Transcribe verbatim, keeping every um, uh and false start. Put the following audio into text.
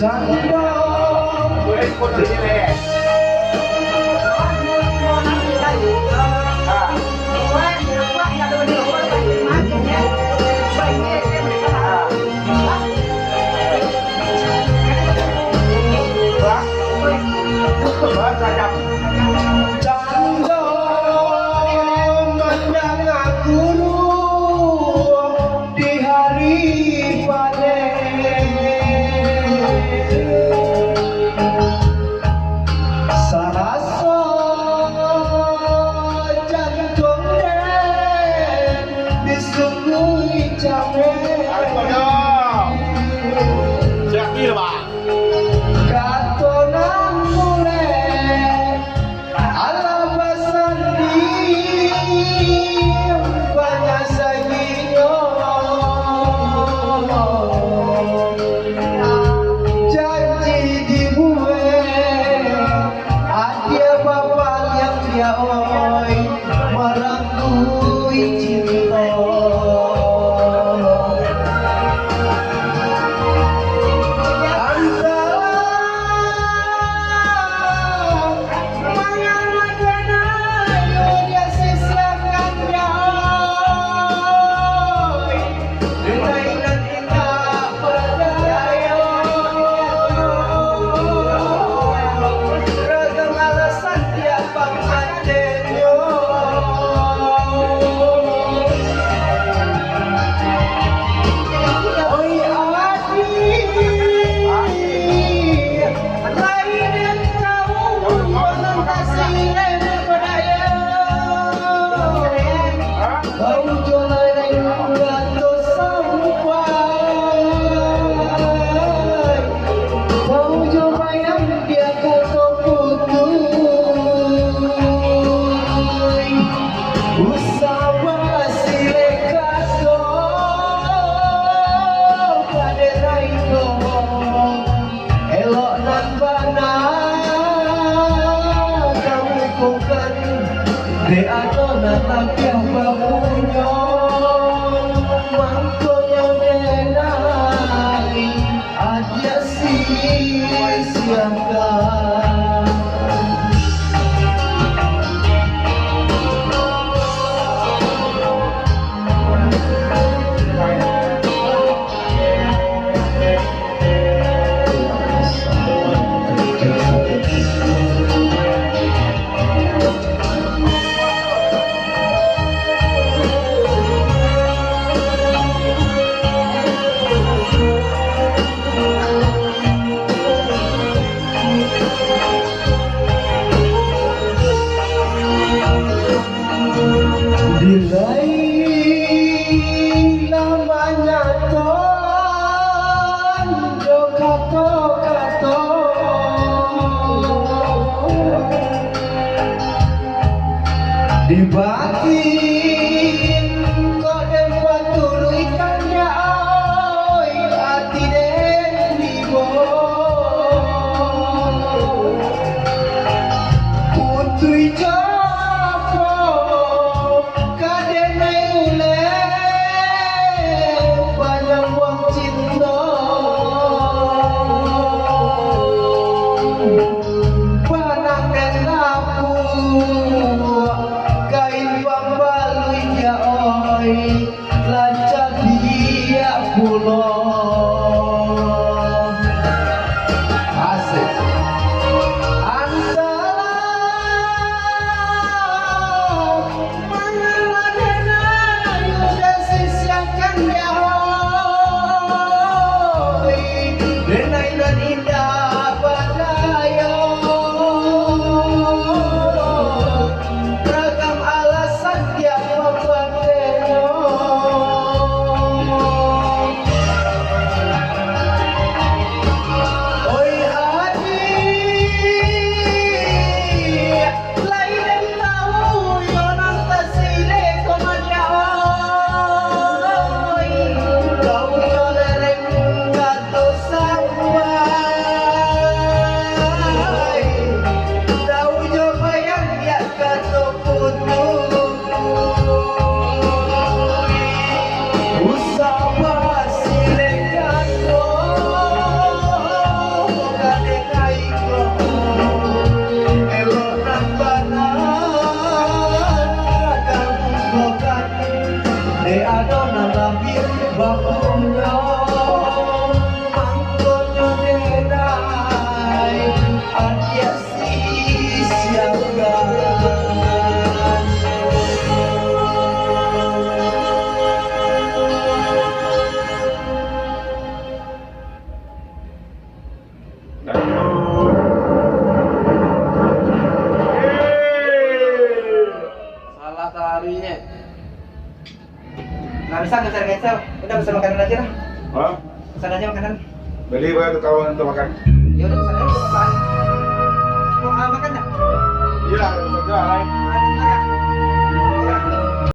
Cando. Cando mandanga guru di hari panen. Saraso jantuang den di sungguih camen. Kato nan mulek Alah basandi banyak saginyo, janji dibuek, adia bapaliang dia oi, maranggui cinto. Antara Usah basilek kato, pado lai ko. Elok nan bana kamu lakukan, dek ado nan labiah bamunyo, mangkonyo denai. Adia sisiakan. Bilai lah manyaton jo kato-kato, di batin kok den paturuikan, ya oi, ati den ibo. Putuih jo apo ka denai ulek, panyambuang cinto. Panang den lapuak, kain pambaluik, ya oi, lah cabiak pulo. Asik. Antara Mangalah denai, udah sisiakan dahoi, denai nan indah badayo. Ragam alasan tiap mampatenyo. Ado nan labiah baguno, mangkonyo denai adiak sisiakan. Salah taruihnyo. Nah, bisa nggak cari kecap? Udah, pesan makanan aja lah. Hah? Pesan aja makanan. Beli, bayar tu kawan untuk makan. Ya udah, pesan aja untuk makan. Mau, ah, makan nggak? Iya, ada saja, lain.